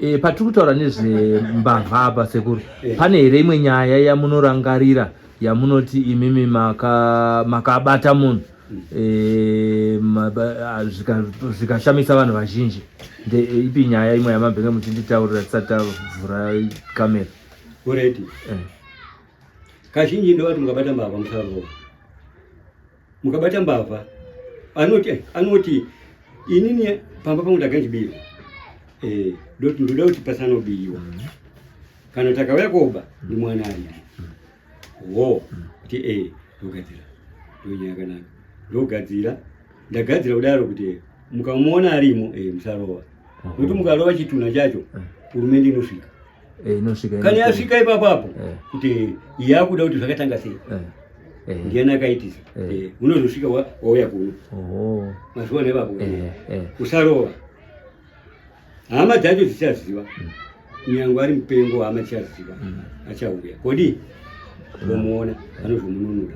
E, patiri kutaura nezvembavha apa sekuru, pane here imwe nyaya yamunorangarira yamunoti imimi makabata munhu e, zvikashamisa vanhu vazhinji? Ipi nyaya imwe yamambenge muchinditaurira tisati tavhura kamera? Alright. Kazhinji ndovati mukabata mbavha musarova. Mukabata mbavha anoti inini pamba pangu ndakanjibira, ndoda kuti pasanobiwa, kana takauya koba ni mwana arimo wo kuti ndogadzira, ndonyaya yakanaka, ndogadzira, ndagadzira kudaro kuti mukamuona arimo, musarova, nokuti mukarova chitunha chacho hurumende inosvika. Inosvika. Kana yasvika ipapapo kuti yakuda kuti zvakatanga sei, ndiani akaitisa, unozosvika wauya kuno. Mazuva nevapo usarova, hama dzacho dzichaziva, nyange ari mupengo, hama dzichaziva, achauya kodi vomuona, vanozomununura.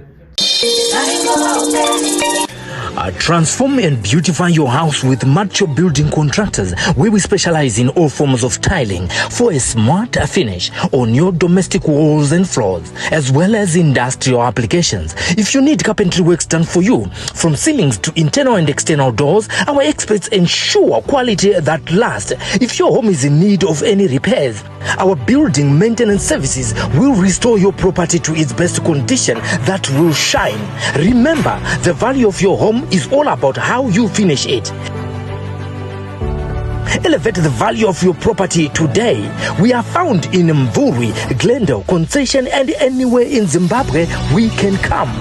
Transform and beautify your house with Macho Building Contractors, where we specialize in all forms of tiling for a smart finish on your domestic walls and floors, as well as industrial applications. If you need carpentry works done for you, from ceilings to internal and external doors, our experts ensure quality that lasts. If your home is in need of any repairs, our building maintenance services will restore your property to its best condition that will shine. Remember, the value of your home is all about how you finish it. Elevate the value of your property today. We are found in Mvurwi, Glendale, Concession, and anywhere in Zimbabwe we can come.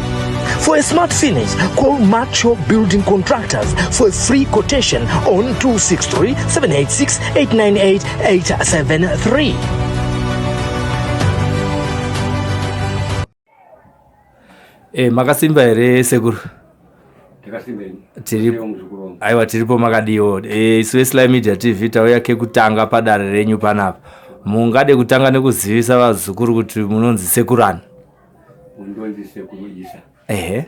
For a smart finish, call Macho Building Contractors for a free quotation on 263 786 898 873. Makasimba here sekuru? Takasimba ini. Tiripo. Iwo muzukuru wangu. Aiwa, tiripo, makadiwo? Isu veSly Media TV tauya kekutanga padare renyu panapa. Mungade kutanga nekuzivisa vazukuru kuti munonzi sekurani? Undonzi Sekuru Isa. Ehe.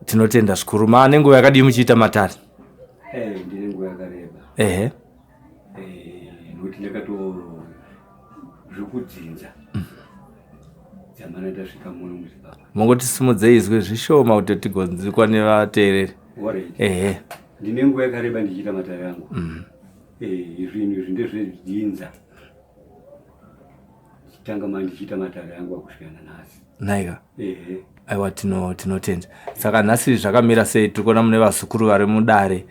Tinotenda zvikuru. Maa nenguva yakadii muchiita matare? Ndine nguva yakareba. Nokuti ndakato zvekudzinza dzamana ndasvika muno muZimbabwe. Mungotisimudzei izwi zvishoma kuti tigonzikwa nevateereri. Alright. Ehe. Ndine nguva yakareba ndichiita matare angu. Zvinhu izvi ndezvedzinza, chitanga ma ndichiita matare angu akusvika nanhasi. Naika. Ehe. Aiwa, tinotenda. Saka nhasi zvakamira sei? Tiri kuona mune vazukuru vari mudare.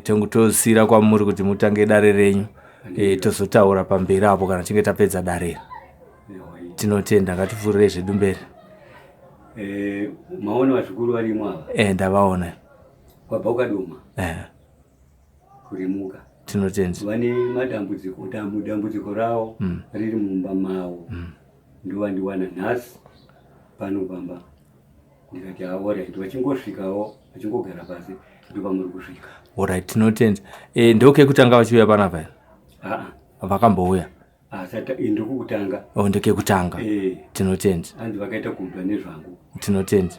Tongotosiyira kwamuri kuti mutange dare renyu, tozotaura pamberi apo kana tinge tapedza dare iri. Ehoi. Tinotenda, ngatipfuurirei zvedu mberi. Maona vazukuru varimo ava? Ndavaona. Kwabva ukadoma kurimuka. Tinotenda. Vane madambudziko, dambudziko ravo riri mumba mavo, ndovandiwana nhasi pano pamba, ndikati alright, vachingosvikawo, vachingogara pasi, ndopamuri kusvika. Alright, tinotenda. Ndokekutanga vachiuya panapa here? Aa. Vakambouya? Asati, ndokukutanga. O, ndekekutanga. Tinotenda. Hanzi vakaita kubva nezvangu. Tinotenda.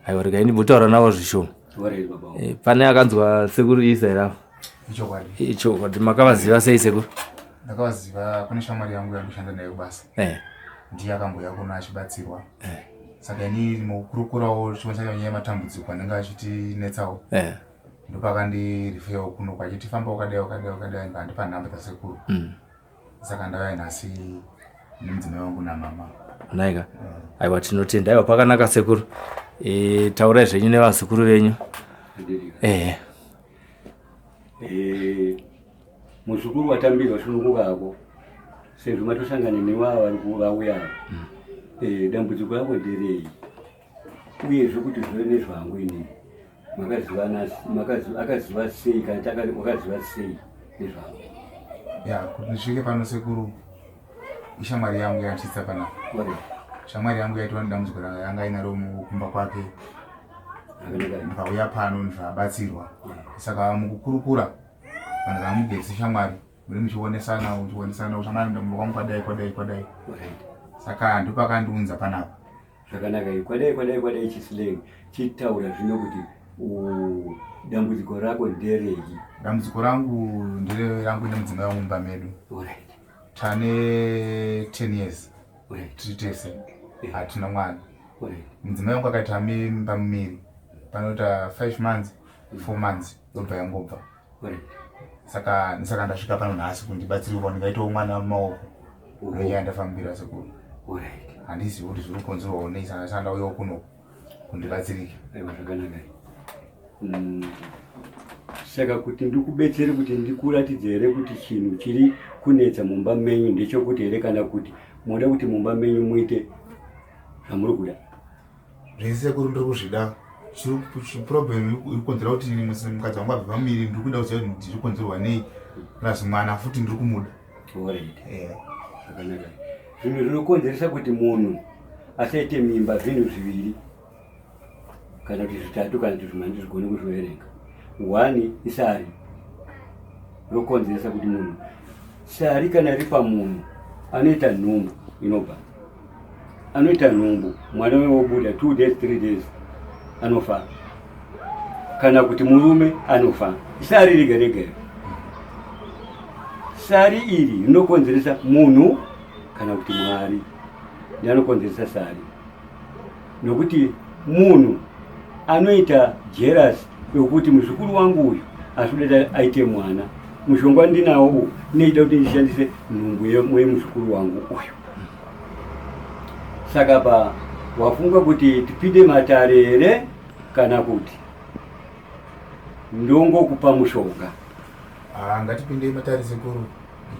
Aiwa, regai ndimbotaura navo zvishoma. Alright, baba wangu. Pane akanzwa Sekuru Isa here apa? Ichokwadi. Ichokwadi. Makavaziva sei sekuru? Ndakavaziva kune shamwari yangu yandoshanda nayo kubasa. Ndiye akambouya kuno achibatsirwa. Saka ini mukukurukurawo chimwe nyaya yematambudziko anenge achitinetsawo, ndopakandirifewo kuno kwachiti famba wakadai wakadai wakadai, ngandipa nhamba dzasekuru. Saka ndauya nhasi nemudzimai wangu namama. Naika. Aiwa, tinotenda. Aiwa, pakanaka sekuru. Taurai zvenyu nevazukuru venyu. Handirika. Muzukuru watambirwa, sununguka ako sezvo matosangana nevava vari vauya ava. Dambudziko rako nderei, uyezve kuti zve nezvangu inini akaziva sei, kana wakaziva sei nezvangu? Ya, kuti ndisvike pano sekuru, ishamwari yangu yandichitsa panapa. Shamwari yangu yaitwa nedambudziko yanga inaro kumba kwake, ndikauya pano ndikabatsirwa. Saka mukukurukura vanhu vamugesi shamwari muri muchionesana, uchionesana shamwari, ndambo kwangu kwadai kwadai kwadai. Saka ndopakandiunza panapa. Zvakanaka iyi, kwadai kwadai kwadai, chislang chitaura zvino kuti. Dambudziko rako nderei? Dambudziko rangu ndere rangu nemudzimai wangu mumba medu. Alright. Tane 10 years. Alright. Tiri tese. Hatina mwana. Alright. Mudzimai wangu akaita mimba mumiri. Panoita 5 months, 4 months yobva yangobva. Alright. Saka saka ndasvika pano nhasi kuti ndibatsirwe ndingaitawo mwana mumaoko. Ndonyaya ndafambira sekuru. Alright. Handizivi kuti zviri kukonzerwawo nei saka saka ndauyawo kuno kundibatsirike. Aiwa zvakanaka. Saka kuti ndikubetsere kuti ndikuratidze here kuti chinhu chiri kunetsa mumba menyu ndechokuti here kana kuti moda kuti mumba menyu muite zvamuri kuda? Zvese sekuru ndiri kuzvida. Problem iri kukonzera kuti mukadzi wangu abve pamuviri ndiri kuda kuziva kuti ndiri kukonzerwa nei plus mwana futi ndiri kumuda. Alright. Zvakanaka. Zvinhu zvinokonzeresa kuti munhu asaite mimba zvinhu zviviri kana kuti zvitatu kana kuti zvimwe handizvigoni kuzviverenga. One isari rokonzeresa kuti munhu sari kana riri pamunhu anoita nhumbu inobva anoita nhumbu mwana uyo wobuda 2 days 3 days anofa kana kuti murume anofa sari rega rega iro sari iri rinokonzeresa munhu kana kuti mwari ndiye anokonzeresa sari nokuti munhu anoita jealous yokuti muzukuru wangu uyu asi kuda aite mwana mushonga wandinawo uyu ndinoita kuti ndishandise nhumbu yemuzukuru wangu uyu. Saka pa wafunga kuti tipinde matare here kana kuti ndongokupa mushonga? Ah, ngatipindei matare sekuru,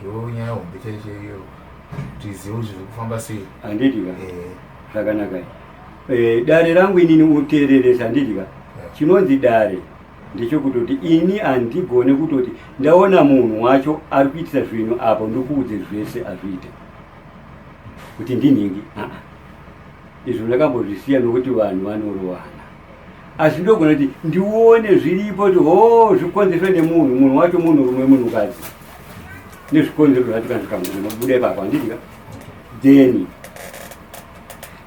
ndo nyaya hombe chaicho iyo, tizive kuti zviri kufamba sei. Handiti ka? Zvakanaka. Dare rangu inini uteereresa, handiti ka? Chinonzi dare ndechekutoti ini handigone kutoti ndaona munhu wacho ari kuitisa zvinhu apo ndikuudze zvese azviita kuti ndinhingi. Aa, izvo ndakambozvisiya nokuti vanhu vanorowana, asi ndogona kuti ndione zviripo kuti ho zvikonzerwe nemunhu, munhu wacho munhurume munhukadzi nezvikonzero zvacho kana zvikangobuda ipapo, handiti ka? Then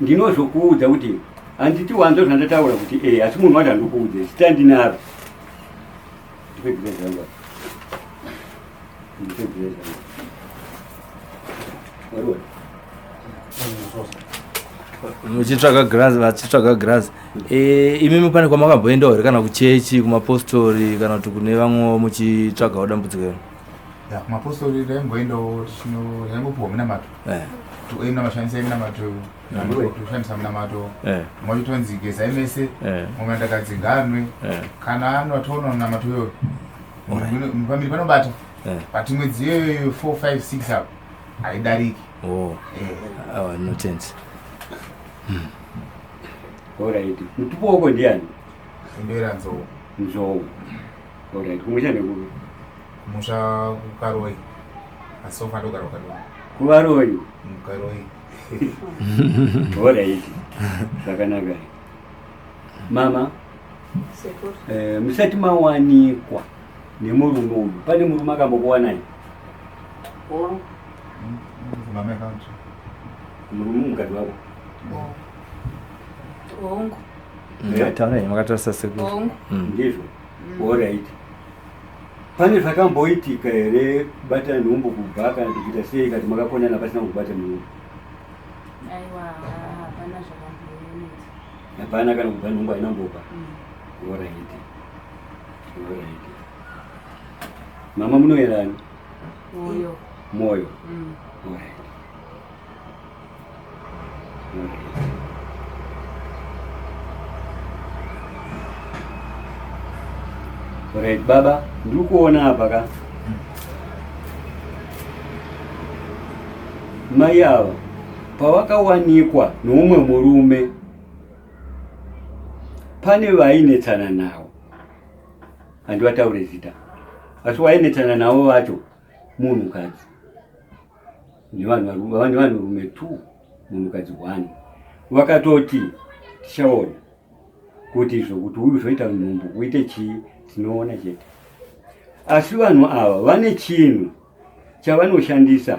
ndinozokuudza kuti handiti wanzwa zvandataura kuti e asi munhu wacho handikuudze zita ndinaro. Ndipe girazi rangu apa. Ndipe girazi rangu. Wariona? Muchitsvaga girazi, vachitsvaga girazi. Imimi pane kwamakamboendawo here, kana kuchechi, kumapostori kana kuti kune vamwewo muchitsvagawo dambudziko iro? Ya, kumapostori taimboendawo, taingopiwa minamato. Toenda mashandisa minamato, toshandisa minamato. Mwacho tonzi gezai mese, mumwe ndakadzi ngaanwe. Kana anwa toona minamato iyoyo. Pamiri panobata. But mwedzi iyoyo 4 5 6 apo haidariki. Oh. Oh, no tense. Alright. Mutupo wako ndiani? Ndoera Nzou. Nzou. Alright. Kumusha ndekupi? Kumusha kuKaroi. Asi sofa ndogara kuKaroi. Kuvaroi. Kukaroi. Alright. Zvakanaka. Mama, Sekuru. Musati mawanikwa nemurume uyu, pane murume akambokuwanai? Hongu. Mama account. Murume mukadzi wako? Hongu. Taurai makatarisa sekuru. Hongu. Ndizvo. Alright. Pane zvakamboitika here kubata nhumbu kubva kana kuita sei kati makakonana pasina kubata nhumbu? Aiwa, hapana zvakambooneka. Hapana kana kubva nhumbu haina kumboba. Alright. Alright. Mama munoerani? Moyo. Moyo. Alright. Alright. Alright, baba, ndiri kuona apa ka. Mai ava pavakawanikwa noumwe murume pane vainetsana navo, handivataure zita, asi wainetsana navo vacho munhukadzi nevanhurume 2, munhukadzi 1. Vakatoti tichaona kuti izvo kuti uyu zvoita nhumbu uite chii, tinoona chete. Asi vanhu ava vane chinhu chavanoshandisa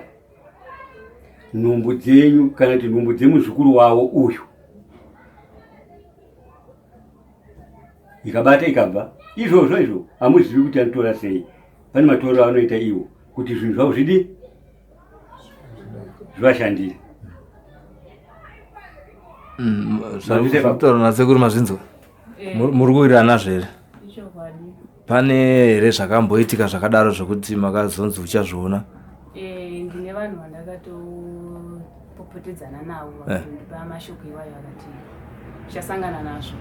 nhumbu dzenyu kana kuti nhumbu dzemuzukuru wavo uyu. Ikabata ikabva izvozvo izvo hamuzivi kuti anotora sei. Pane matorero anoita iwo kuti zvinhu zvavo zvidi zvivashandire. Zvakutaura nasekuru mazvinzwa eh. muri kuwirirana nazvo here? Pane here zvakamboitika zvakadaro zvekuti makazonzi uchazviona? Eh, ndine vanhu vandakatopopotedzana navo eh. vakandipa mashoko iwayo akati uchasangana nazvo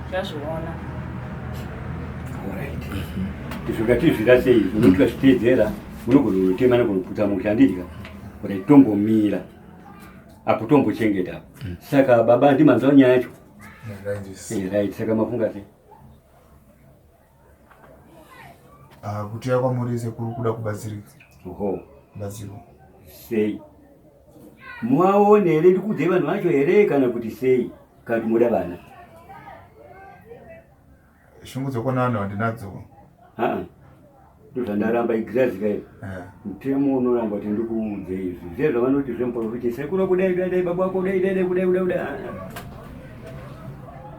uchazviona. Alright. Izvo ngatizvira sei unoti vachiteedzera munogona kunotema nekunoputsa musha handidya kuti tombomira apo tombochengeta apo saka baba ndimanzwa nyaya yacho eh, right saka mafunga sei Ah, kutiya kwamuri sekuru kuda kubatsirika oho batsirwa sei muaone here ndikuudzei vanhu vacho here kana kuti sei kana kuti moda vana Shungu dzekuona vanhu handinadzo. Haa. Ndozvandaramba igirazi kai. Eh. Mutemo unoramba kuti ndikuudze izvi. Zve zvavanoti zvemuprofiti sekuru kudai dai dai baba wako dai dai dai kudai kudai kudai.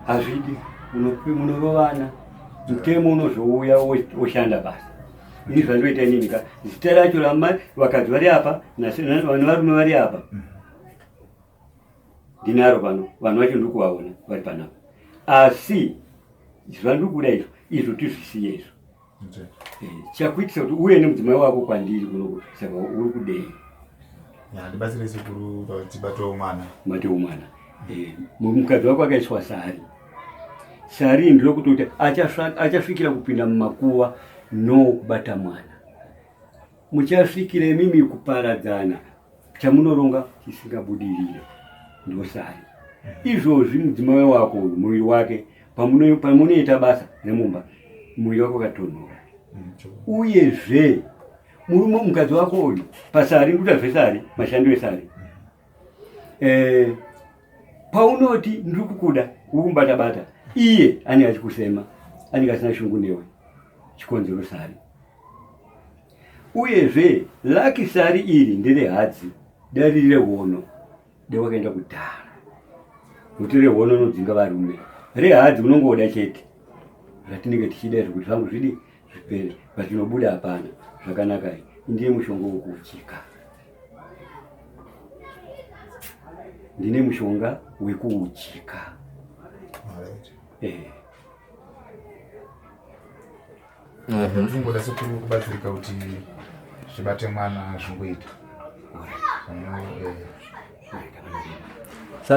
Hazvidi. Munorovana. Mutemo unozouya woshanda basa. Ini zvandoita inini ka. Zita racho ramai vakadzi vari apa vanhu varume vari apa. Ndinaro pano vanhu vacho ndiri kuvaona vari panapa. Asi zvandiri kuda izvo izvo tizvisiye izvo eh, chakuitisa kuti uye nemudzimai wako kwandiri kuno saka uri kudei ndibatsire sekuru tibatewo mwana batewo mwana eh, mukadzi wako akaiswa sari sari ndiro kutoti achasvikira kupinda mumakuva no kubata mwana muchasvikira imimi kuparadzana Chamunoronga chisingabudirire ndosari. Izvozvi mudzimai wako uyu muviri wake pamunoita basa remumba muviri wako wakatonhora. Uyezve murume mukadzi wako uyu pasari nduta zvesari mashando esari eh, paunoti ndiri kukuda ukumubata bata iye anenge achikusema anenge asina shungu newe chikonzero sari Uyezve lucky sari iri ndere hadzi dai riri rehono dai wakaenda kudhara nokuti rehono unodzinga varume rehadzi unongoda chete zvatinenge tichida izvo kuti zvangu zvidi zvipere but chinobuda hapana zvakanaka ndiye mushonga wekuuchika ndine mushonga wekuuchika eh. Ndingoda sekuru kubatsirika kuti zvibate mwana zvingoita.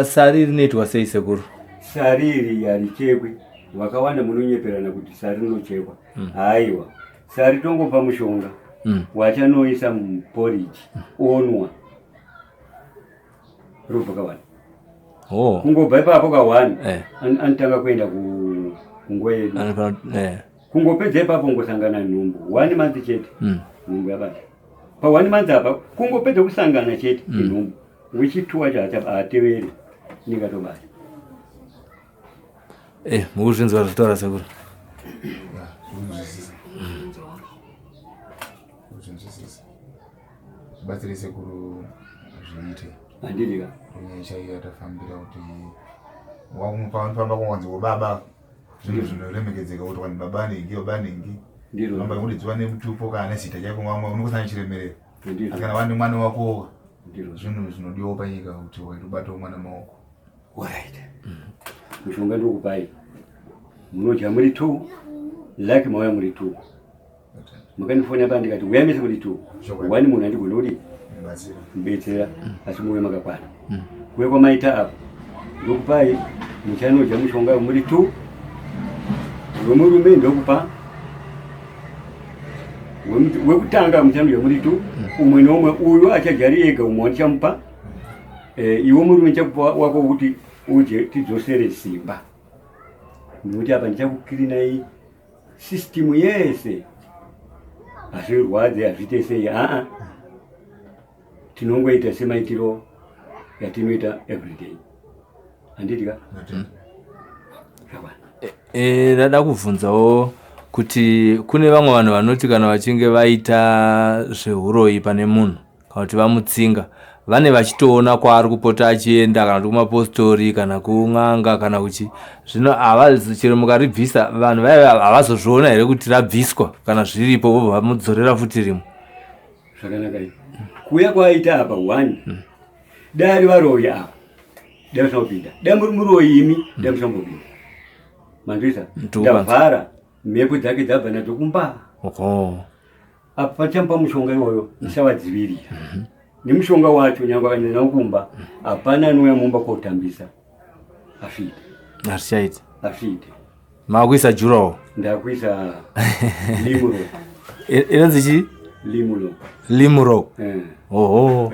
Sari rinoitwa sei sekuru? Sari iri harichekwi. Vakawanda munonyeperana kuti sari rinochekwa. Mm. Haiwa. Sari tongopa mushonga. Mm. Wachanoisa muporridge onwa. Robva kawani. Oh. Kungobva ipapo kawani. Eh. Anotanga kuenda kunguva yedu. Eh. Kungopedza ipapo ngosangana nhumbu. One month chete. Mm. Nhumbu yabata. Pa one month apa kungopedza kusangana chete mm. nhumbu. Wechitu wacho haateveri. Inenge atobata. Eh, mukuzvinzwa zvitaura sekuru. Kuzvinzwisisa. Batsire sekuru zviite. Handidi ka. Nyaya chaiyo yatafambira kuti wakumufamba kwanzi baba zvinhu zvinoremekedzeka kuti vanhu baba nhingi baba nhingi ramba kundidziwa nemutupo kana nezita chako mamwe unokosana chiremerero asi kana vane mwana wako zvinhu zvinodiwa panyika kuti waitobatawo mwana maoko right mushonga ndokupai munodya muri two like mauya muri two makandifona pa ndikati uyai mese muri two one munhu andigona kudii kubetsera asi muve makakwana mm. kuve kwamaita apo ndokupai muchanodya mushonga muri two wemurume ndokupa wekutanga muchanodya muri two mm. umwe neumwe uyu achadya ega umwe wandichamupa eh, iwe murume ndichakupa wako kuti udye tidzosere simba nekuti apa ndichakukirinai system yese hazvirwadze hazviite sei aa tinongoita semaitiro yatinoita everyday handiti ka zvakwana eh, ndada kubvunzawo kuti kune vamwe vanhu vanoti kana vachinge vaita zvehuroyi pane munhu kana kuti vamutsinga Vane vachitoona kwaari kupota achienda kana kuti kumapostori kana kun'anga kana kuchi zvino havazi chero mukaribvisa vanhu vaive havazozviona here kuti rabviswa kana zviripo vobva vamudzorera futi rimwe. Zvakanaka izvi. Kuuya kwaaita apa one. Dai ari varoyi ava. Dai musina kupinda. Dai muri muroyi imi, dai musina kumbopinda. Manzwisa? Ndavhara mhepo dzake dzabva nadzo kumba. Oho. Apa pachamupa mushonga iwoyo ndichavadzivirira. Nemushonga wacho nyangwe akaenda nawo kumba, hapana anouya mumba kotambisa. Hazviite. Hazvichaiti. Hazviite. Makuisa jurawo. Ndakuisa limuro. Inonzi chii? Limuro. Limuro. Eh. Oho.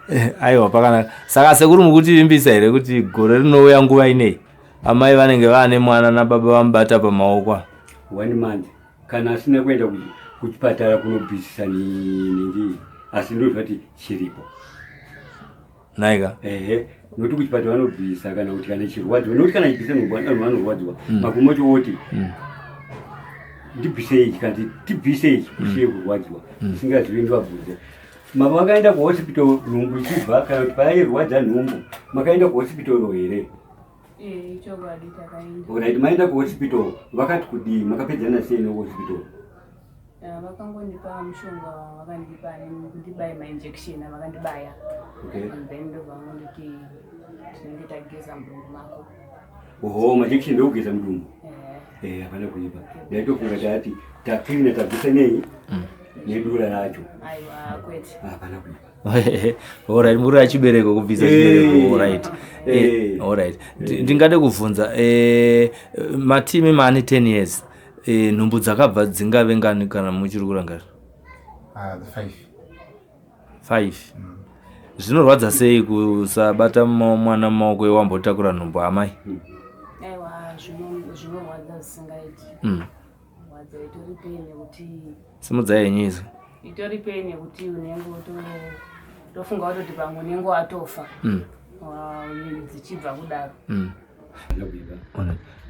Eh. Aiwa pakanaka. Saka sekuru mukutivimbisa here kuti gore rinouya nguva inei amai vanenge vaane mwana nababa vamubata pamaoko? One month. Kana asina kuenda kuchipatara kunobvisisa ningi asi ndozvati chiripo. Naika. Ehe, nokuti kuchipatara vanobvisa kana kuti kana ichirwadziwa nokuti kana ichibvisa nhumbu vanhu vanorwadziwa mm. magumo acho oti mm. ndibvise ichi kana kuti tibvise ichi kusiye mm. kurwadziwa isingazivi ndivabvunze mama vakaenda kuhospital nhumbu ichibva kana kuti payairwadza nhumbu makaenda kuhospital here eh, chokwadi takaenda orit maenda kuhospital vakati kudii makapedzana sei nekuhospital Ah, vakangondipa mushonga wavakandipa nekundibaya mainjection avakandibaya okay. and then ndobva vangonditi tinenge tageza mudumbu mako oho majection ndokugeza mudumbu eh. eh, hapana kuipa ndaitofunga tati taklina tabvisa nei mm. nedura racho aiwa kwete ah, hapana kuipa Alright, muri achibereko kubvisa eh. chibereko. Alright. Alright. Ndingade kubvunza eh matimi maane 10 years. E, nhumbu dzakabva dzingave ngani kana muchiri kurangarira? Ah, five. Five. Mm. Zvinorwadza sei kusabata mwana mumaoko ewambotakura nhumbu amai? Aiwa, zvinorwadza zvisingaiti. Mm. Rwadza itori pain yekuti simudzai henyu izwi. Itori pain yekuti unenge utofunga kutoti pamwe unenge watofa. Mm. Dzichibva kudaro. Mm.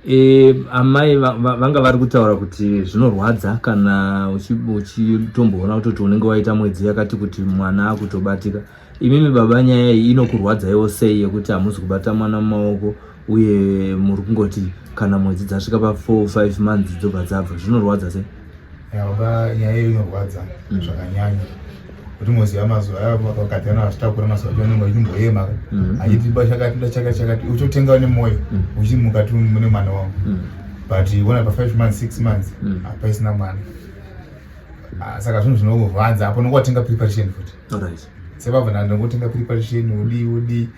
E, amai vanga vari kutaura kuti zvinorwadza kana uchitomboona kutoti unenge waita mwedzi yakati kuti mwana akutobatika imimi baba nyaya iyi inokurwadzaiwo sei yekuti hamuzi kubata mwana mumaoko uye muri kungoti kana mwedzi dzasvika pa 4 5 months dzobva dzabva zvinorwadza sei baba nyaya iyo inorwadza mm. zvakanyanya kuti moziva mazuva aya vakadzi vana vachitakura mazuva acho anenge achimboyema mm. achiti ba chakati nda chakati chakati uchotenga nemwoyo mm. uchiti mukati mune mwana wangu but wona pa five months six months hapaisina mwana ah, saka zvinhu zvinorwadza apo unonge watenga preparation futi sebabva ndandongotenga preparation udii udii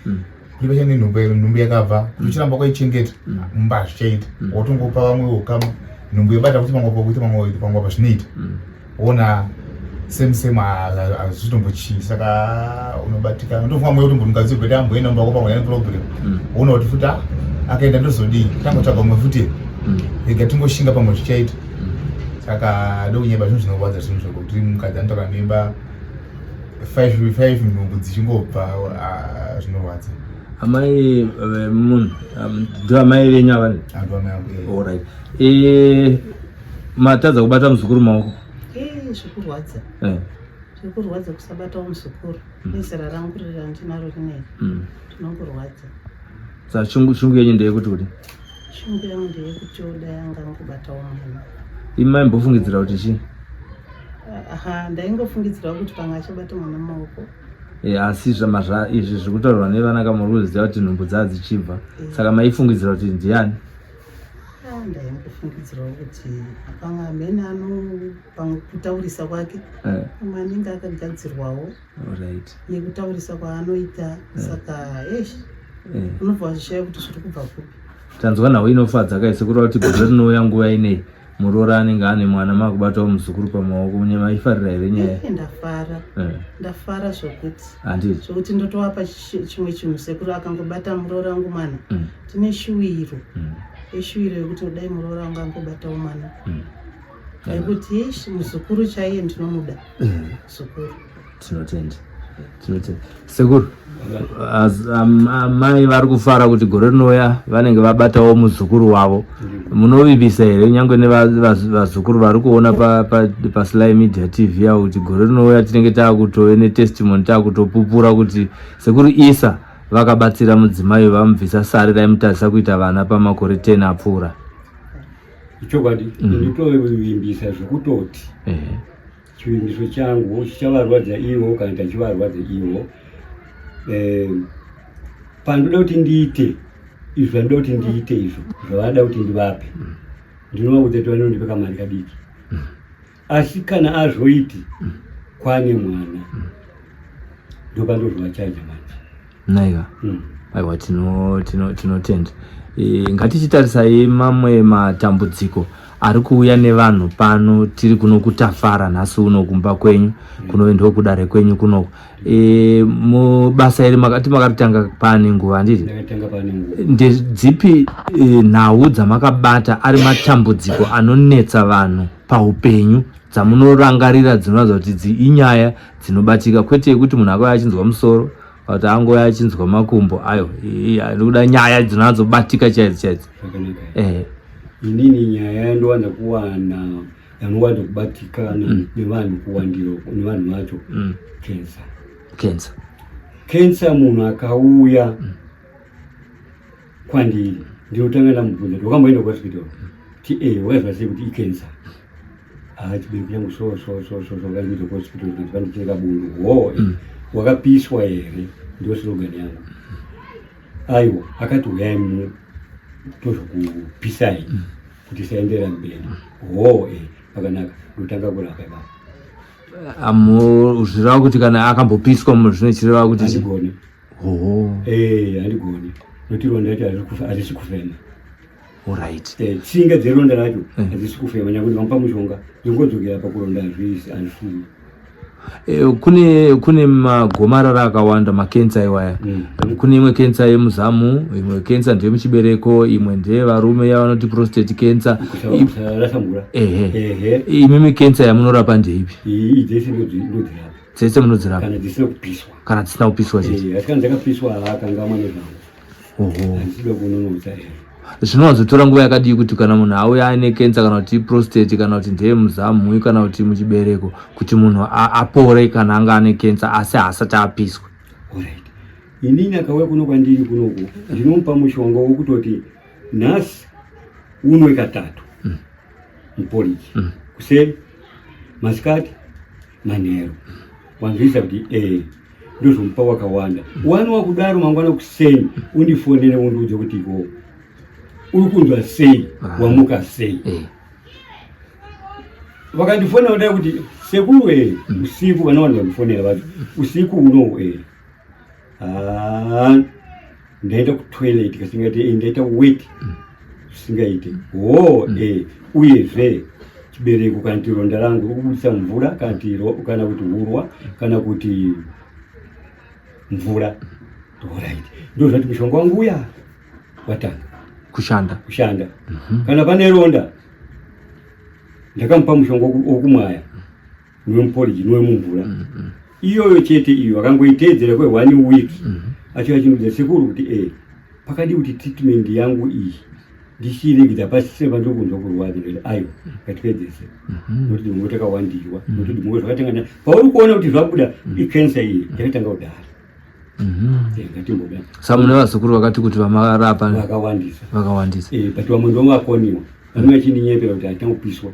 Kulipa chane nhumbu nhumbu yakabva kuti uchiramba kwaichengeta mm. mumba hazvichaita mm. wotongopa vamwe ukama nhumbu yobata kuti pamwe pakuita pamwe pamwe pazvinoita mm. wona same same hazvitombochii saka unobatika ndofunga mweya kuti mukadzi gwete amboenda mumba kwako pamwe problem woona kuti futi ah, akaenda ndozodii tangotsvaga umwe futi rega tingoshinga pamwe zvichaita saka ndokunyeba zvinhu zvinorwadza zvinhu zvekuti mukadzi anotaura mimba five five nhumbu dzichingobva ah, zvinorwadza amai eh, munhu um, ndo amai venyu ava ando amai angu eh. alright eh, matadza kubata muzukuru maoko Eh, zvekurwadza eh. zvekurwadza kusabatawo muzukuru nezera rangu riri randinaro rineri zvinongorwadza Saka shungu shungu yenyu ndeyekuti kuti Shungu yangu ndeyekuti dai anga angobatawo mwana. Imi maimbofungidzira kuti chii? Aha, ndaingofungidzirawo kuti pamwe achabata mwana mumaoko. E, asi zvamazva izvi zviri kutaurwa nevana kamuri kuziva kuti nhumbu dzaa dzichibva e. Saka maifungidzira kuti ndiani? Ah, ndaingofungidzirawo kuti pamwe amene ano pamwe kutaurisa kwake eh. Pamwe anenge akagadzirwawo right. Nekutaurisa kwaanoita eh. Saka eish unobva wazvishaya kuti zviri kubva kupi. Tanzwa nhau inofadza kai sekuru kuti gore rinouya nguva inei muroora anenge ane mwana makubatawo muzukuru pamaoko maifarira here nyaya? Ndafara eh. Ndafara zvokuti handiti zvokuti ndotovapa chimwe chinhu sekuru akangobata muroora wangu mwana tine shuwiro eshuwiro yekuti dai muroora wangu angobatawo mwana nekuti eish muzukuru chaiye ndinomuda muzukuru. Tinotenda. Tinotenda sekuru. Amai vari kufara kuti gore rinouya vanenge vabatawo muzukuru wavo. Munovimbisa here nyange nevazukuru vari kuona paSly Media TV yavo kuti gore rinouya tinenge taakutove netestimony, taakutopupura kuti sekuru Isa vakabatsira mudzimai vamubvisa sari raimutadzisa kuita vana pamakore 10 apfuura? Chokwadi, ndinotovimbisa zvekutoti chivimbiso changu chichavarwadza ivo kana tachivarwadza ivo. Pandoda kuti ndiite izvo zvandinoda kuti ndiite, izvo zvavada kuti ndivape, ndinovaudza kuti vanondipe kamari kadiki, asi kana azvoiti kwane mwana, ndopandozvovachaja manje. Naiva. Aiwa, tinotenda. Ngatichitarisai mamwe matambudziko ari kuuya nevanhu pano. Tiri kuno kuTafara nhasi uno kumba kwenyu, kunove ndokudare kwenyu kunoko. Mubasa iri makati makaritanga pane nguva, handiti? Ndakatanga pane nguva. Ndedzipi nhau dzamakabata ari matambudziko anonetsa vanhu paupenyu dzamunorangarira dzinoratidza kuti idzi inyaya dzinobatika, kwete yekuti munhu akauya achinzwa musoro kuti angouya achinzwa makumbo ayo? Ndikuda nyaya dzinonatsobatika chaidzo chaidzo. Zvakanaka. Inini nyaya yandowanza kuwana, yanowanza kubatika nevanhu kuwandiro nevanhu vacho, cancer. Cancer. Cancer, munhu akauya kwandiri, ndinotanga ndamubvunza kuti wakamboenda kuhospital? Ti e wakazwa sei kuti icancer? Ah, chibereko changu so so so so so, vakandiudza kuhospital kuti pandicheka bundu ho. Wakapiswa here? Ndio slogan yangu. Aiwa, akati uyai mu tozokupisai kuti isaenderera mberi. Ho, pakanaka, ndotanga kurapa ipapo. Zvireva kuti kana akambopiswa munhu, zvinochireva kuti Handigoni. Oho. Handigoni nokuti ronda racho harisi kufema. Tsinga dzeronda racho hadzisi kufema, nyange ndikamupa mushonga, ndingodzokera pakuronda, hazvisi, hazvifumi. Kune magomarara akawanda, makensa iwaya. Kune imwe kensa yemuzamu, imwe kensa ndeyemuchibereko, imwe ndeyevarume yavanoti prostate cancer. Kusarasa mvura. Ehe. Imimi kensa yamunorapa ndeipi? Iyi dzese ndodzirapa. Dzese munodzirapa? Kana dzisina kupiswa. Kana dzisina kupiswa chete. Asi kana dzakapiswa, haakangamwa nezvangu. Oho. Handisida kunonotsa here. Zvinowanzotora nguva yakadii kuti kana munhu auya aine kensa, kana kuti prostate, kana kuti ndeyemuzamu, kana kuti muchibereko, kuti munhu apore kana anga ane kensa asi haasati apiswa? Alright, inini akauya kuno kwandiri kunoku, ndinomupa mushonga wokutoti nhasi unwe katatu muporiji, kuseni, masikati, manheru. Wanzwisa kuti ndozomupa wakawanda. Wanwa kudaro, mangwana kuseni undifonere, undiudze kuti iko uri kunzwa sei, wamuka sei. Vakandifonera kudai kuti sekuru, usiku vana vanhu vandifonera vacho usiku unowu, ah, ndaenda kutoilet kasingaite, ndaita wet zvisingaite ho. Uyezve chibereko kana kuti ronda rangu riri kubudisa mvura, kana kuti kana kuti hurwa, kana kuti mvura. Alright, ndo zvati mushonga wangu uya watanga kushanda. Kushanda. Kana pane ronda, ndakamupa mushonga wokumwaya nemuporiji newemumvura iyoyo chete. Iyo akangoiteedzera kwe one week, acho achinudza sekuru kuti pakadi kuti treatment yangu iyi ndichiregedza pasise pandokunzwa kurwadza. Ndikati aiwa, ngatipedzese, nokuti dzimwe nguva takawandirwa, nokuti dzimwe nguva zvakatanga pauri kuona kuti zvabuda icancer iyi yakatanga kudara. Ngatimboda. Saka mune vazukuru vakati kuti vamarapa? Vakawandisa. Vakawandisa. But vamwe ndovakoniwa, vanenge vachindinyepera kuti hatina kupiswa.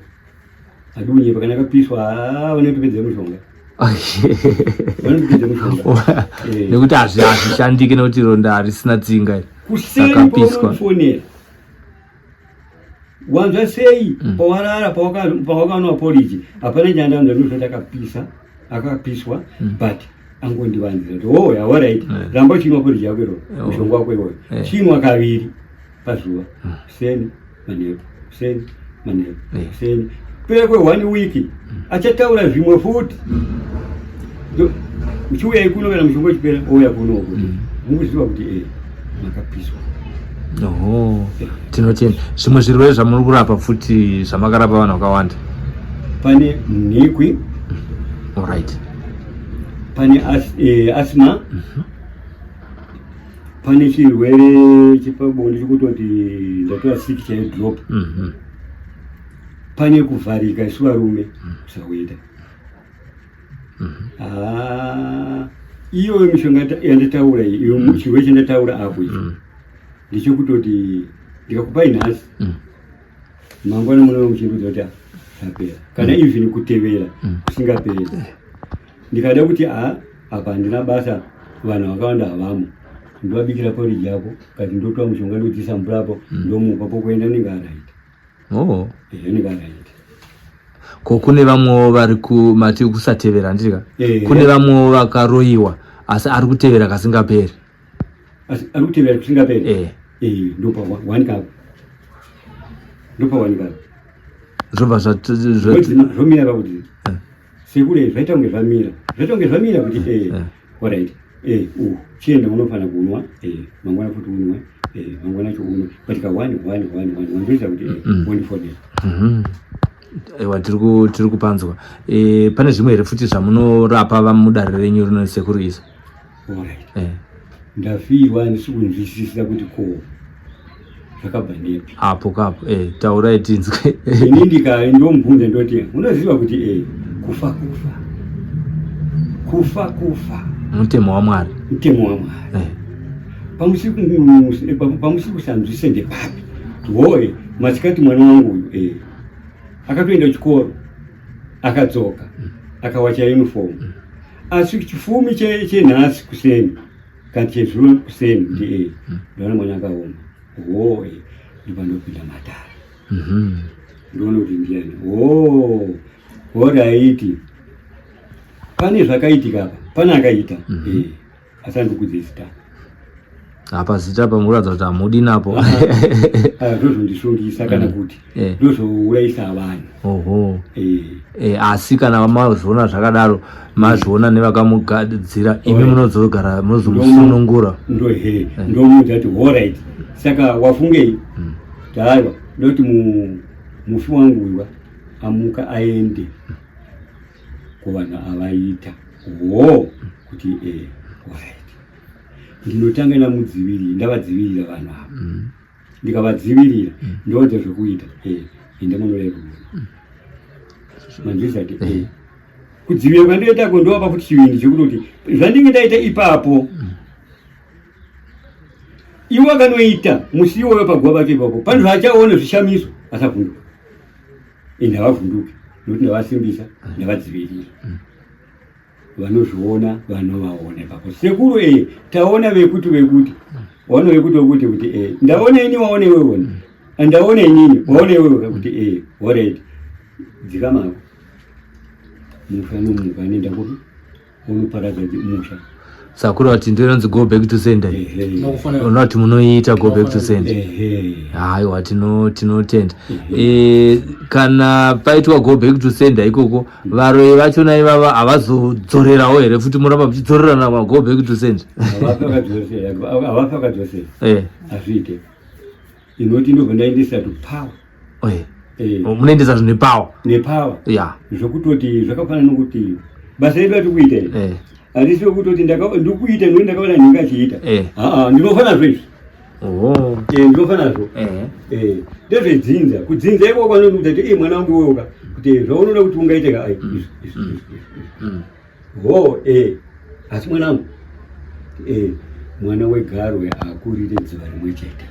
Hadi kunyepa, kana akapiswa, vanotopedza mushonga, vanotopedza mushonga. Nekuti hazvishandiki nekuti ronda harisina tsinga iri. Kuseni Akapiswa. paunondifonera, wanzwa sei pawarara, pawakanwa poriji? Hapana chandanzwa, ndozvati akapisa, akapiswa, but angondivanzira kuti oh, yeah, alright, ramba uchinwa poriji yako iroro, mushonga wako iwoyo, chinwa kaviri pazuva, kuseni, manheru, kuseni, manheru, kuseni. Kupera kwe one week achataura zvimwe futi. Uchiuyai kuno kana mushonga uchipera, ouya kuno kuti mukuziva kuti makapiswa. Oho, tinotenda. Zvimwe zvirwere zvamuri kurapa futi, zvamakarapa vanhu vakawanda? Pane nhikwi. Alright. Pane asthma. Pane chirwere chepabonde chekutoti ndatora sick chaiyo drop. Pane kuvharika isu varume kusaweta. Ah, iyoyo mishonga yandataura iyi, iyo chirwere chandataura apo icho ndechekutoti ndikakupai nhasi, mangwana munova muchindudza kuti zvapera, kana even kutevera kusingaperi. Ndikada kuti a apa handina basa, vanhu vakawanda havamo, ndovabikira poriji yako kati ndotora mushonga, ndodzisa mvura apo, ndomupa pokuenda, nenge araita. Oh. Nenge araita. Ko kune vamwewo vari kumati kusatevera, handiti ka? Kune vamwewo vakaroyiwa asi ari kutevera kasingaperi. Asi ari kutevera kusingaperi? Eh. Eh, ndopawanika, ndopawanika. Zvobva zvomira pakuti sekure zvaita kunge zvamira, zvaita kunge zvamira kuti alright, chienda unofana kunwa, mangwana futi unwe, mangwana cho unwe, but ka one one one one one ndoita kuti 1 4 days. Ewa, tiri kupanzwa. Pane zvimwe here futi zvamunorapa vamudare renyu rino, sekuru Isa? Alright. Ndafirwa, handisi kunzwisisa kuti ko zvakabva nepi. Apo kapo, taurai tinzwe. Ini ndika ndomubvunza, ndoti unoziva kuti kufa kufa, kufa kufa. Mutemo waMwari. Mutemo waMwari. Pamusi kusanzwise ndepapi? Hoye, masikati mwana wangu uyu akatoenda kuchikoro, akadzoka, akawacha uniform, asi chifumi chenhasi kuseni kana chezuro kuseni kuti ndaona mwana akaoma. Ho, ndopandopinda matara, ndoona kuti ndiani. Ho, alright, pane zvakaitika apa, pane akaita, asi andikudze zita. Apa zita pamukuratidza kuti hamudi napo. Ndozvondisungisa kana kuti ndozvourayisa vanhu. Oho. Asi kana mazviona zvakadaro, mazviona nevakamugadzira, imi munozogara munozomusunungura. Ndohe ndomuudza kuti alright, saka wafungei? Taiwa ndoti mufi wangu uyu amuka aende kuvanhu avaita ho kuti alright, ndinotanga ndamudzivirira, ndavadzivirira vanhu ava. Ndikavadzivirira, ndoodza zvekuita, enda munorerura manzwisisa kuti kudzivirira kwandoitako ndovapa futi chivindi chekutoti zvandinge ndaita ipapo, iwo akanoita musi iwoyo paguva pacho ipapo, pane zvaachaona zvishamiso, asavhunduka. Ende havavhunduki nokuti ndavasimbisa, ndavadzivirira. Vanozviona vanovaona ipapo. Sekuru, taona vekuti vekuti, waona vekuti vekuti kuti ndaona ini, waona iwewe, ona ndaona inini, waona iwewe kuti alright, dzikamako. Mufi anomuka, anoenda kupi? Unoparadza musha. Sakura vati ndo inonzi go back to sender. Unoti munoiita go back to sender? Haiwa, tinotenda. Kana paitwa go back to sender ikoko, varoyi vachona ivava havazodzorerawo here futi, muramba muchidzorerana ma go back to sender? Havafi vakadzosera. Hazviite, inoti ndobva ndaendesa to power. Munoendesa zvinhu nepower? Nepower. Zvokutoti zvakafanana nokuti basa redu rati kuita iri harisi rokutoti ndikuita nokuti ndakaona nhingi achiita. Aa, ndinofa nazvo izvi. Ndinofa nazvo. Ndezvedzinza, kudzinza ikoko anokuti kuti mwana wangu iwewoka kuti zvaunoda kuti ungaite ka izvi izvi izvi izvi. Ho, asi mwanangu, mwana wegarwe akurire dziva rimwe chete.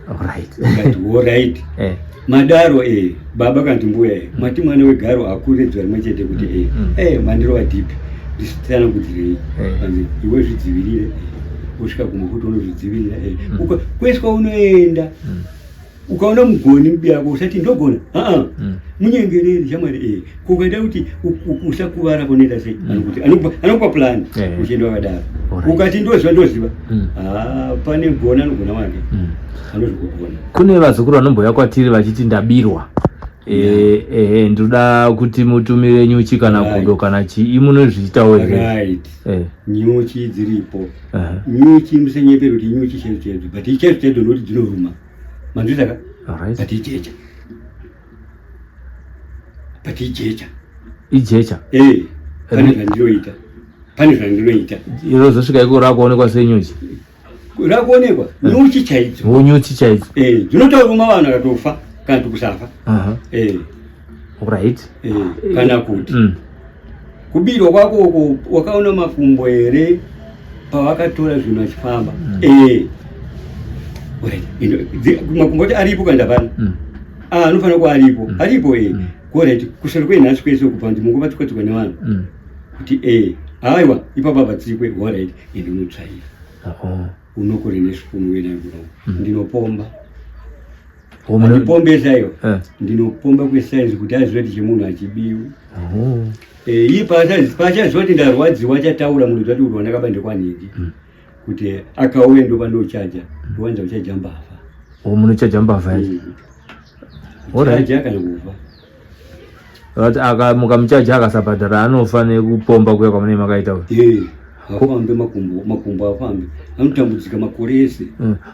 Ngati alright. Madaro baba kanti mbuya, mati mwana wegaro akurire dziva rimwe chete kuti mandirova dhipi, ndisitsanangudzirei. Kanzi iwe zvidzivirire, usvika kumwe kuti unozvidzivirira kwese kwaunoenda. Ukaona mugoni mubiyako, usati ndogona, aa, munyengereri shamwari. Kukaita kuti usakuvara kunoita sei? Anokuti anokupa plan. Uchienda wakadaro. Ukati ndoziva, ndoziva, ah, pane gona anogona wake, anozvikugona. Kune vazukuru vanombouya kwatiri vachiti ndabirwa, ndoda kuti mutumire nyuchi kana gudo kana chii. Munozviitawo here? Right. Nyuchi dziripo. Nyuchi musenyeperi kuti nyuchi chaidzo chaidzo, but chaidzo chaidzo nokuti dzinoruma, manzwisisa ka? But ijecha, but ijecha. Ijecha? Eh. Pane zvandinoita, pane zvandinoita. Iro zosvika iko rakuonekwa senyuchi. Rakuonekwa nyuchi chaidzo. Nyuchi chaidzo. Eh, dzinotoruma vanhu akatofa kana kuti kusafa. Eh. Right. Eh, kana kuti. Kubirwa kwako uko wakaona makumbo here pawakatora zvinhu achifamba? Eh. Right. Makumbo ati aripo kana hapana? Ah, anofanira kuva aripo. Aripo eh. Alright, kuseri kwenhasi kwese uku panzi munguva tsikwa nevanhu. Kuti eh, aiwa ipapo apa tsikwe, alright, ende unotsvaira. Unokore nesipunu wena kuno. Ndinopomba. Handipombesa iyo. Ndinopomba kwesaizi kuti azive kuti chemunhu hachibiwi. Eh, iye paachaziva kuti ndarwadziwa achataura munhu kuti kuti wandakaba ndekwanhingi. Kuti akauya ndopandochaja, ndowanza kuchaja mbavha. Oh, munochaja mbavha yacho. Alright. Kana kufa. Vati aka mukamuchaja akasabhadhara anofa nekupomba kuya kwamunenge makaita uyu. Eh, afambe makumbo, makumbo afambe. Anotambudzika makore ese.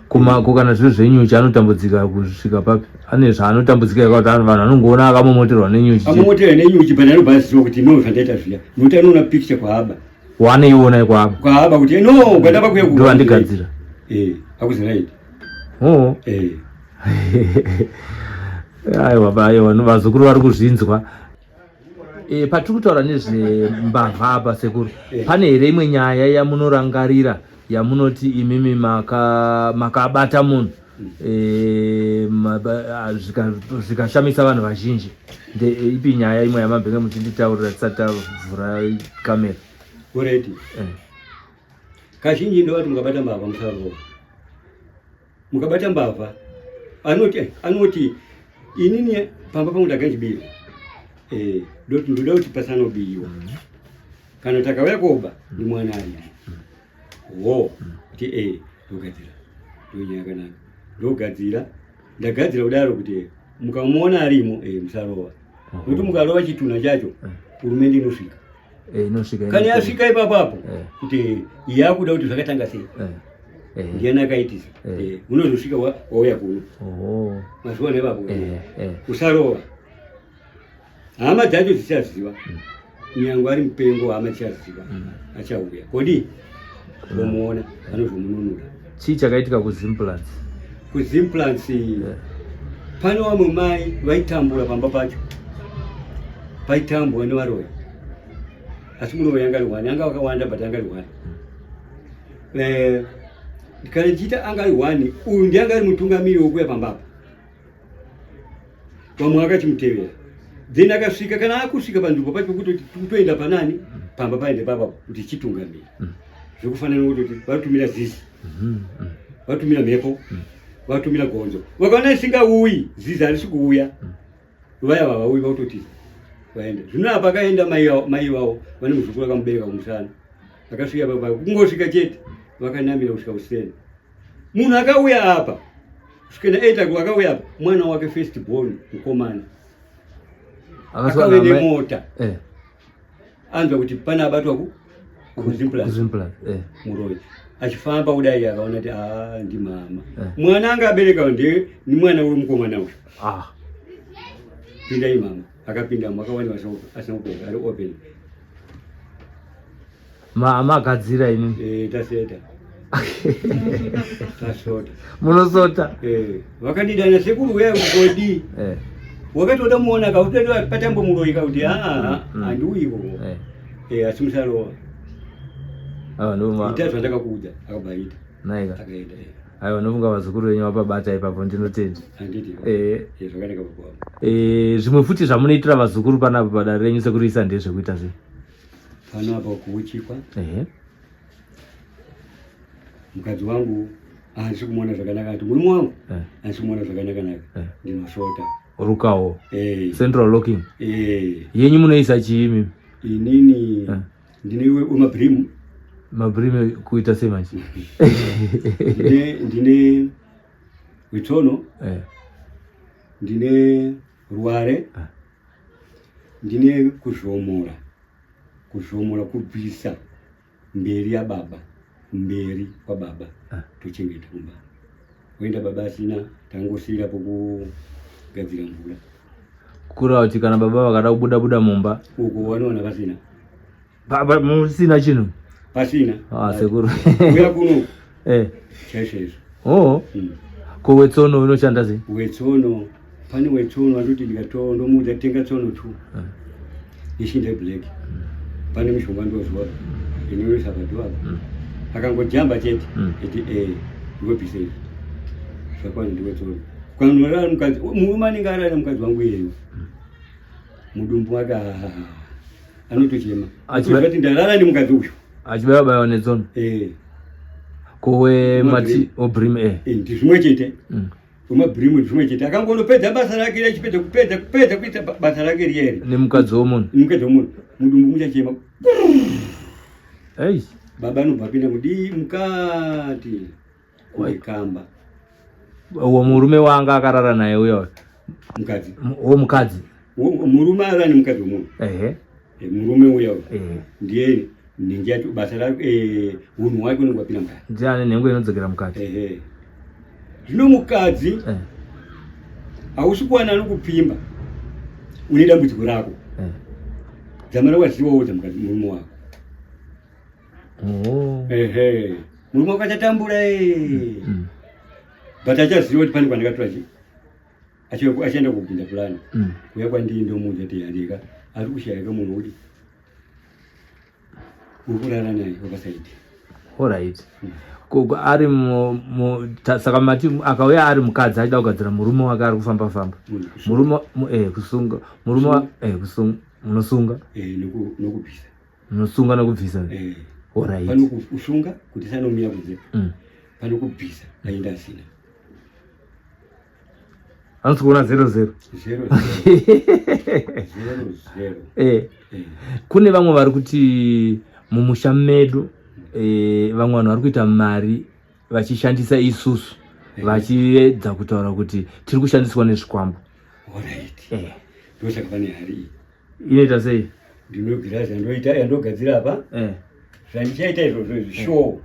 Kuma kana zviri zvenyuchi anotambudzika kusvika papi? Ane zvaanotambudzika yakakuti vanhu vanongoona akamomoterwa nenyuchi. Akamomoterwa nenyuchi but anobva aziva kuti no zvandaita zviya. Nokuti anoona picture kwaaba. Waanoiona kwaaba. Kwaaba kuti no kwandaba kuya. Ndoandigadzira. Eh, akuzi right. Oh. Eh. Aiwa, aiwa, vazukuru vari kuzvinzwa. E, patiri kutaura nezvembavha apa sekuru, pane here imwe nyaya yamunorangarira yamunoti imimi makabata munhu e, zvikashamisa vanhu vazhinji? Ipi nyaya imwe yamambenge muchinditaurira tisati tavhura kamera? Alright. Kazhinji ndovati mukabata mbavha musarova. Mukabata mbavha anoti inini pamba pangu ndakanjibira. Eh, ndoda kuti pasanobiwa. Kana takauya koba ni mwana ari. Wo, kuti eh ndogadzira. Ndonyaya yakanaka. Ndogadzira. Ndagadzira kudaro kuti mukamuona arimo eh musarova. Nokuti mukarova chitunha chacho hurumende inosvika. Inosvika. Kana yasvika ipapo apo kuti yakuda kuti zvakatanga sei. Ndiani akaitisa? Unozosvika wauya kuno. Mazuva nevapo. Usarova. Hama dzacho dzichaziva. Nyangwe ari mupengo hama dzichaziva. Achauya. Kodi? Vomuona vanozomununura. Chii chakaitika kuZimplants? KuZimplants pane vamwe mai vaitambura pamba pacho. Paitambwa nevaroyi. Asi muroyi anga ari one, anga vakawanda but anga ari one. Kana ndichiita anga ari one, uyu ndiye anga ari mutungamiri wekuya pamba apa. Vamwe vakachimutevera. Then akasvika, kana akusvika panzvimbo pacho pekuti kutoenda panani pamba paende papa kuti chitungamira. Zvekufanana nekuti vatumira zizi, vatumira mhepo, vatumira gonzo. Vakaona isingauyi, zizi harisi kuuya. Vaya vavauyi vakutotiza vaenda. Zvino apa akaenda mai vavo vane muzukuru akamubereka kumusana. Akasvika papa kungosvika chete vakanamira kusvika kuseni. Munhu akauya apa kusvika na 8 o'clock akauya apa mwana wake first born mukomana akauya nemota. Anzwa kuti pane abatwa ku kuZimplats muroyi achifamba kudai akaona kuti ah ndi mama. Mwana anga abereka ndiye ni mwana wemukomana uyu. Pindai mama. Akapinda makawanikwa asina kupfeka ari open. Magadzira ini. Eh, taseta. Tasota. Munosota. Eh, vakandidana sekuru uya kugodi. Eh. Wakatoda muona ka kuti patambo muroyi ka kuti ah handiuyi ikoko. Eh. Eh, asi musarova. Ah, ndo ma. Ita zvandakakuudza akabva aita. Naika. Akaenda. Eh. Aiwa, ndofunga vazukuru venyu vapabata ipapo, ndinotenda. Handiti. Eh. Eh, zvakanaka baba wangu. Eh, zvimwe futi zvamunoitira vazukuru panapa padare renyu sekuru Isa ndezvekuita sei? Pano apa kuuchikwa. Mukadzi wangu haasi kumuona zvakanaka, ati murume wangu haasi kumuona zvakanaka naka. Ndinosota. Rukawo. Central locking. Yenyu munoisa chii mimi? Inini ndine wemabhirimu. Mabhirimu kuita sei manje? Ndine wetsono. Ndine ruware. Ndine kuzvomora. Kuzvomora kubvisa mberi yababa, mberi kwababa tochengeta kumba. Kuenda baba asina tangosiyira pokugadzira mvura. Kureva kuti kana baba vakada kubuda buda mumba uko vanowana vasina. Musina chinhu? Pasina. Ah, sekuru. Uya kuno. Eh. Chaizvo izvo. Oh. Ko wetsono unoshanda sei? Wetsono pane wetsono anoti ndikatoa ndomuudza tenga tsono two. Neshinda black. Pane mishonga ndozwa inoisa padhuwa apa. Akangojamba chete. Eti eh ndikobvisa izvi. Zvakwana ndiwetsono. Kanorara mukadzi murume anenge arara mukadzi wangu iyeyo. Mudumbu wake anotochema. Achiti ndarara nemukadzi uyu. Achibaiwa baiwa netsono. Eh. Kowe mati obrim eh. Eh ndizvimwe chete. Wemabhirimu zvimwe chete akangonopedza basa rake achipedza kupedza kupedza kuita basa rake riyeri nemukadzi womunhu nemukadzi womunhu mudumbu muchachema. Ei. Baba anobva apinda mudii mukati kuikamba. Uwo murume wanga akarara naye uyo. Mukadzi. Uwo mukadzi. Murume arara nemukadzi womunhu. Ehe. Murume uya uyu. Ehe. Ndiye nhingi yacho basa rake unhu hwake unenge wapinda mukati. Ndiye ane nhengo inodzokera mukati. Ehe. Zvino mukadzi hausi kuwana anokupfimba une dambudziko rako. Dzamara wazivawo mukadzi murume wako. Oh. Ehe. Murume wako achatambura eh. But achaziva kuti pane kwandakatora chi achienda kupinda pulani. Kuya kwandii ndomuudza kuti handika ari kushayika munhu kuti uri kurara naye wapasaidi. Alright. Ko ari saka mati akauya ari mukadzi achida kugadzira murume wake ari kufamba famba. Murume kusunga. Murume kusunga munosunga. Nokubvisa. Munosunga nokubvisa. Alright. Pano kusunga kuti sanomira kunze. Pano kubvisa aenda asina. Anoti kuona 0 0. 0 0 0. Kune vamwe vari kuti mumusha medu vamwe vanhu vari kuita mari vachishandisa isusu vachiedza kutaura kuti tiri kushandiswa nezvikwambo. Alright. Ndosaka pane hari iyi. Inoita sei? Ndinogirazi yandoita yandogadzira apa. Zvandichaita izvozvo izvi sure.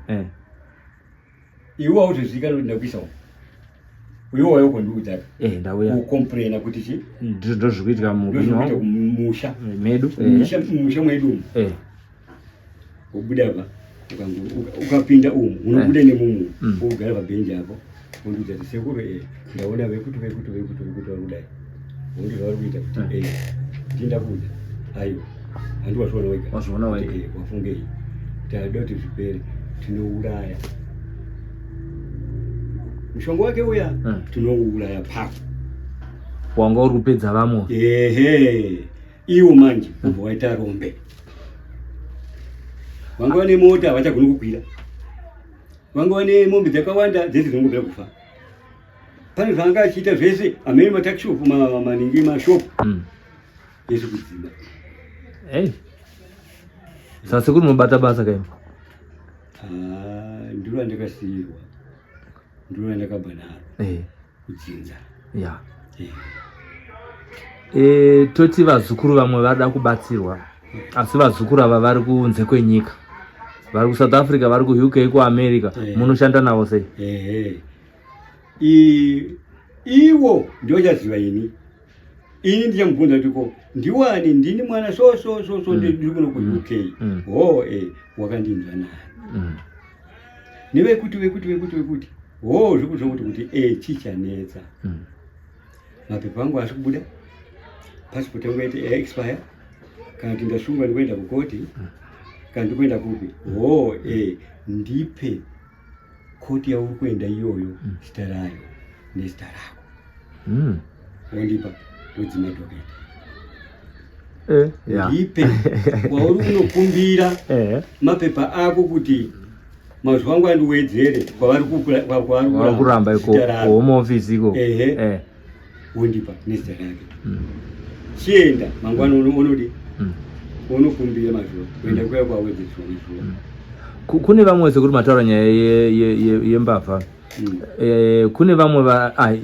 Iwe hauzozivikanwa kuti ndakuisa uko. Iwe wauya kondiudzaka. Ndauya. Kucomplaina kuti chi? Ndizvo zviri kuitika muupenyu hwangu. Musha. Medu. Musha mwedu umu. Ubuda apa ukapinda umu unobuda nemumu ugara pabhenji apo wondiudza kuti sekuru ndaona vekuti vekuti vekuti vekuti vari kudai. Wondi zvavari kuita kuti ndinda kuudza. Aiwa. Handi wazviona wega. Wazviona wega. Wafungei. Tada kuti zvipere tinouraya. Mushonga wake uya tinouuraya pako. Wanga uri kupedza vamwe. Ehe. Iwo manje ubva waita rombe. Vanga vane mota havachagoni kukwira. Vanga vane mombe dzakawanda dzese dzinongopera kufa. Pane zvaanga achiita zvese amene matakishopu maningi mashopu. Yese kudzima. Hey. Sasa sekuru munobata basa kaimba? Ndiro randakasiirwa. Ndiro randakabva naro. Kudzinza. Toti vazukuru vamwe varida kubatsirwa. Asi vazukuru ava vari kunze kwenyika. Vari kuSouth Africa, vari kuUK, kuAmerica. Munoshanda navo sei? Iwo ndochaziva ini. Ini ndichamubvunza kuti ko ndiwani ndini mwana so so so so ndiri kuno kuUK. Ho wakandinzwa nani? Nevekuti vekuti vekuti vekuti. Ho zvikuti zvekuti kuti chichanetsa. Mapepa angu asi kubuda. Passport yangu yaita expire. Kana kuti ndasungwa ndikuenda kukoti. Kana ndikuenda kupi? Ho ndipe koti yauri kuenda iyoyo zita rayo nezita rako. Wondipa ndodzima docket. Ndipe kwauri kunokumbira mapepa ako kuti mazuva angu andiwedzere kwavari kuramba iko home office iko. Wondipa nezita rake. Chienda mangwana unodi unokumbira mazuva kuenda kuya kwawedzerwa mazuva. Kune vamwe sekuri mataura nyaya yembavha. Kune vamwe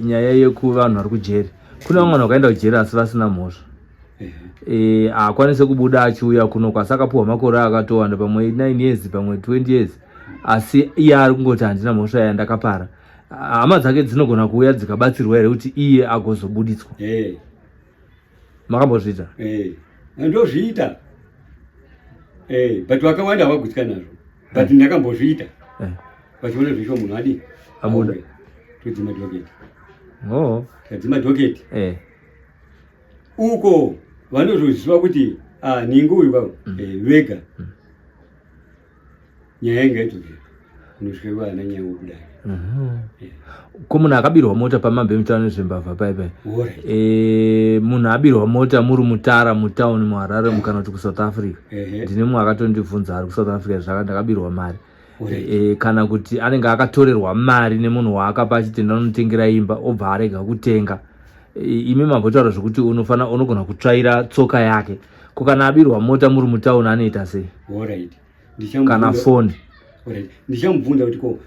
nyaya yekuvanhu vari kujeri. Kune vamwe vanhu vakaenda kujeri asi vasina mhosva. Haakwanisi kubuda achiuya kuno kwasi akapuhwa makore akatowanda pamwe 9 years pamwe 20 years. Asi iye ari kungoti handina mhosva yandakapara. Hama dzake dzinogona kuuya dzikabatsirwa here kuti iye agozobuditswa? Makambozviita? Ndozviita. Eh, but vakawanda havagutsikani nazvo, but ndakambozviita vachiona zvisho munhu adi Abuda. Auya. Todzima docket. Oh. Tadzima docket. Uko vanozoziva kuti ah, ningi uyu ka vega nyaya inga idzokera kunosvika vana nyaya wokudai. Ko munhu akabirwa mota pamambe mutaura nezvembavha pai pai? Alright. Munhu abirwa mota muri mutara mutauni muHarare kana kuti kuSouth Africa? Ndine mumwe akatondibvunza ari kuSouth Africa zvaka ndakabirwa mari. Kana kuti anenge akatorerwa mari nemunhu waakapa achiti ndanotengera imba, obva arega kutenga. Imi mambotaura zvekuti unofana unogona kutsvaira tsoka yake. Ko kana abirwa mota muri mutauni anoita sei? Alright. Kana foni? Alright. Ndichamubvunza kuti ko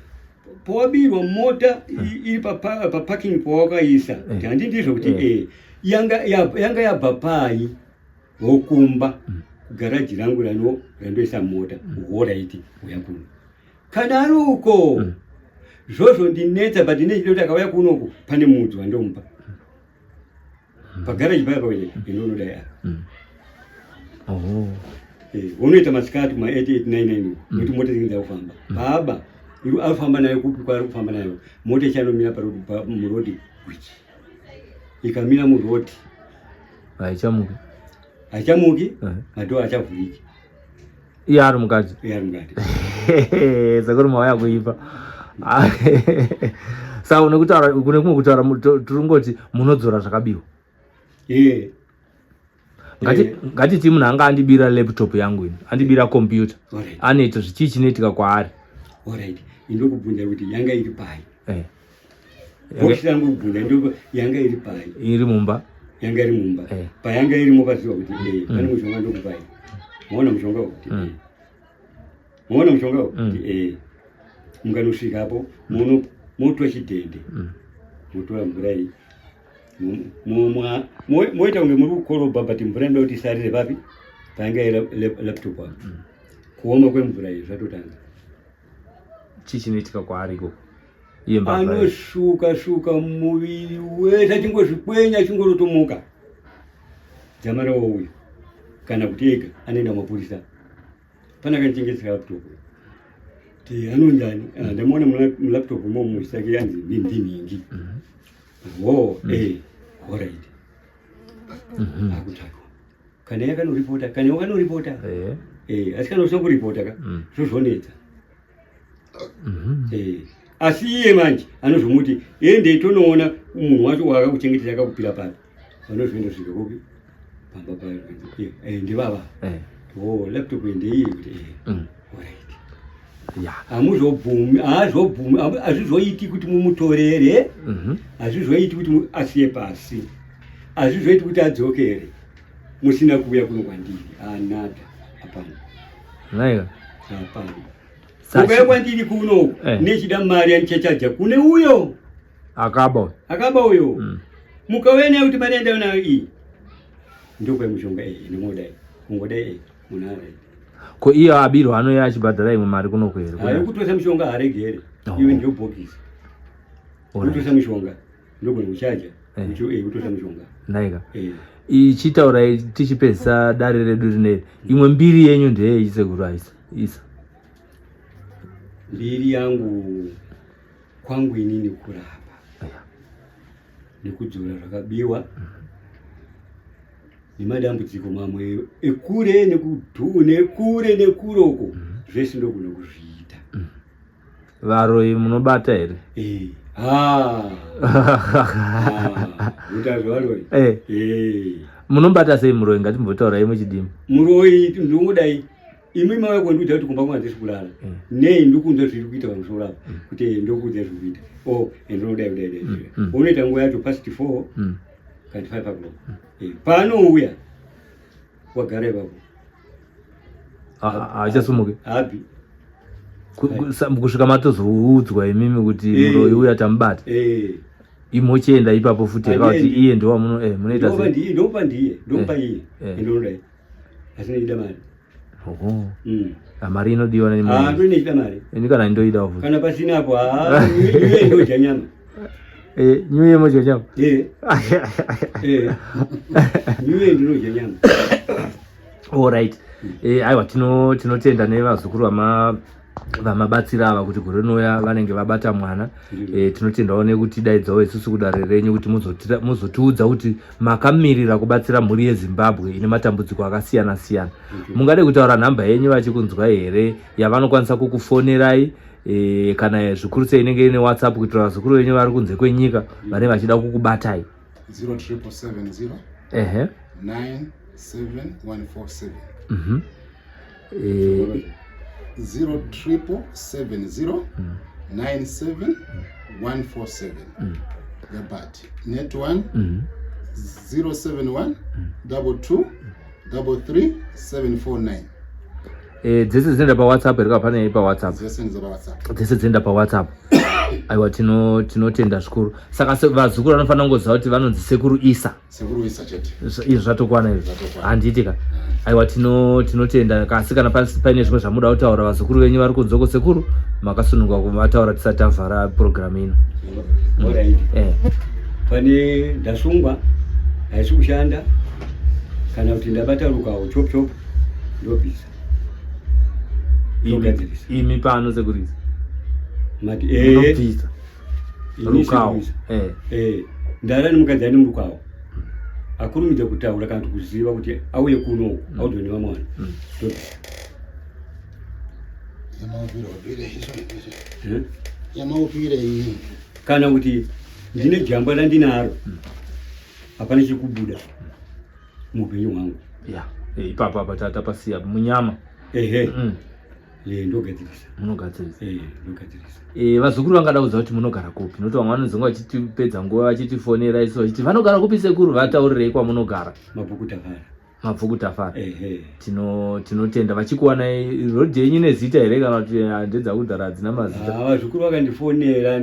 pawabirwa mota iri paparking pawakaisa, handi ndizvo kuti yanga yabva pai wokumba garaji rangu randoisa mota? Alright, uya kuno kana ari uko. Zvozvo ndinetsa, but ndinechida kuti akauya kunoku pane mudzi wandomupa pagaraji paya pakuti inonodai apa. Oh. Unoita masikati ma 8899 nekuti mota dzinenge dzakufamba. Baba iri arikufamba nayo kupi kwaari kufamba nayo, mota ichanomira murodhi gwichi. Ikamira murodhi, haichamuki. Haichamuki. Madoor achavhuriki. Iye ari mukati. Iye ari mukati. Sekuri mauya kuipa. Saka une kutaura kune kumwe kutaura tirikungoti munodzora zvakabiwa. Ngatiti munhu anga andibira laptop yangu ini, andibira computer, anoita zvichii? Chinoitika kwaari? Alright, indokubvunza kuti yanga iri pai? Bhokisi rangu kubvunza ndo yanga iri pai? Iri mumba. Yanga iri mumba. Payanga irimo paziva kuti pane mushonga ndokupai. Maona mushonga uyu? Kuti Maona mushonga uyu? Kuti Mukanosvikapo muno motora chidhende, motora mvura iyi, momwa, moita kunge muri kukorobha, but mvura inoda kuti isarire papi? Payanga iri laptop apo. Kuoma kwemvura iyi zvatotanga. Chii chinoitika kwaari ikoko, iye mbavha iyi? Anoshuka shuka muviri wese, achingozvikwenya, achingorotomuka dzamara wouya kana kuti ega anoenda mapurisa. Pana akandichengetesa laptop ti anonzani? Ah, ndamuona mulaptop imomo sake yanzi ndinhingi. Oh, alright, akutsvakwa kana yakanoripota, kana wakanoripota. Asi kana usina kuripota ka, zvozvonetsa. Asi iye manje anozomuti ende tonoona munhu wacho waakakuchengetera akakupira papi. Vanozoenda svika kupi? Pamba payo. Ndivava. Oh, laptop ndeiyi kuti alright. Hamuzobvumi, haazobvumi, hazvizoiti kuti mumutorere. Hazvizoiti kuti asiye pasi, hazvizoiti kuti adzokere musina kuuya kuno kwandiri. Anada, hapana. Naiwa. Hapana. Ukauya kwandiri kunoku nechida mari yandichachaja kune uyo akaba uyu. Akaba uyo. Mukauya nayo kuti mari yandauya nayo iyi, ndokupai mushonga iyi ndingodai kungodai munhu alright. Ko iye abirwa anouya achibhadhara imwe mari kunoku here? Hayo kutosa mushonga haregere. Oh. Iwe ndiyo bhokisi kutosa mushonga, ndogona kuchaja kutosa mushonga. Naika. Ichitaurai tichipedzisa dare redu rineri, imwe mbiri yenyu ndeyei, sekuru aisa isa? Mbiri yangu kwangu inini kurapa nekudzora zvakabiwa nemadambudziko mamwe ekure nekudhu nekure nekure uko, zvese ndogona kuzviita. Varoyi munobata here? Eh, ah. Ah, mutazvaroyi. Munobata sei muroyi? Ngatimbotaurai muchidimbu. Muroyi ndingodai imwe mauya kundiudza kuti kumba kwangu handisi kulala. Nei? Ndikunzwa zviri kuita pamusoro apa kuti ndokuudza zviri kuita. Oh, ndinodai kudai dai. Unoita nguva yacho past 4 kana 5 o'clock. Paanouya wagara ipapo. Haachasumuki? Habhi. Kusvika matozoudzwa imimi kuti muroyi uya tamubata, imochienda ipapo futi here, kuti iye ndowamuno munoita ndopa sei? Ndiye, ndopa ndiye, ndopa iye. Ndinodai asi neida mari. Oho. Ah, mari inodiwa. Ah, ndoinechida mari. Ini kana ndoidawo futi. Kana pasina apo, ah, iye ndodya nyama. Nyuye modya nyama? Eh, nyuye ndinodya nyama. Alright. Eh, aiwa tinotenda nevazukuru vamabatsira ava kuti gore rinouya vanenge vabata mwana. Tinotendawo nekutidaidzawo isusu kudare renyu kuti muzotiudza kuti makamirira kubatsira mhuri yeZimbabwe ine matambudziko akasiyana siyana. Mungade kutaura nhamba yenyu vachikunzwa here, yavanokwanisa kukufonerai, kana zvikuru sei inenge ine WhatsApp, kuitira vazukuru venyu vari kunze kwenyika vanenge vachida kukubatai? 07770 97147. 07770 97147. Yabati net 1 071 22 33 749. Dzese dzinoenda paWhatsApp here, kana pane paWhatsApp? Dzese ndedzepaWhatsApp. Dzese dzinoenda paWhatsApp. Aiwa, tinotenda zvikuru. Saka vazukuru vanofanira kungoziva kuti vanonzi Sekuru Isa. Sekuru Isa chete. Izvi zvatokwana izvi. Zvatokwana. Handiti ka? Aiwa, tinotenda. Asi kana paine zvimwe zvamuda kutaura, vazukuru venyu vari kunzoko, sekuru, makasununguka kuvataura tisati tavhara purogiramu ino. Alright. Pane ndasungwa, haisi kushanda, kana kuti ndabata rukawo, chop chop, ndobvisa, ndogadzirisa. Imi pano, Sekuru Isa? Mati eh. Munobvisa Ini rukawo? Sekuru Isa. Eh. Ndara nemukadzi ane murukawo, akurumidza kutaura kana kuti kuziva kuti auye kuno uku, audzwe nevamwe vanhu. Ndobvisa. Yamaupire izvo. Eh? Yamaupire iyi. Kana kuti ndine jamba randinaro, hapana chekubuda muupenyu hwangu. Ya, ipapo apa tapasiya munyama. Ehe. Ndogadzirisa. Munogadzirisa. Ndogadzirisa. Vazukuru vangada kuziva kuti munogara kupi, nokuti vamwe vanozonga vachitipedza nguva vachitifonera isu vachiti vanogara kupi sekuru. Vataurirei kwamunogara. Mabhuku Tafara. Mabvuku Tafara. Ehe. Tinotenda. Vachikuwanai, rodhi yenyu nezita here, kana kuti ndedzakudhara, hadzina mazita? Ah, vazukuru vakandifonera.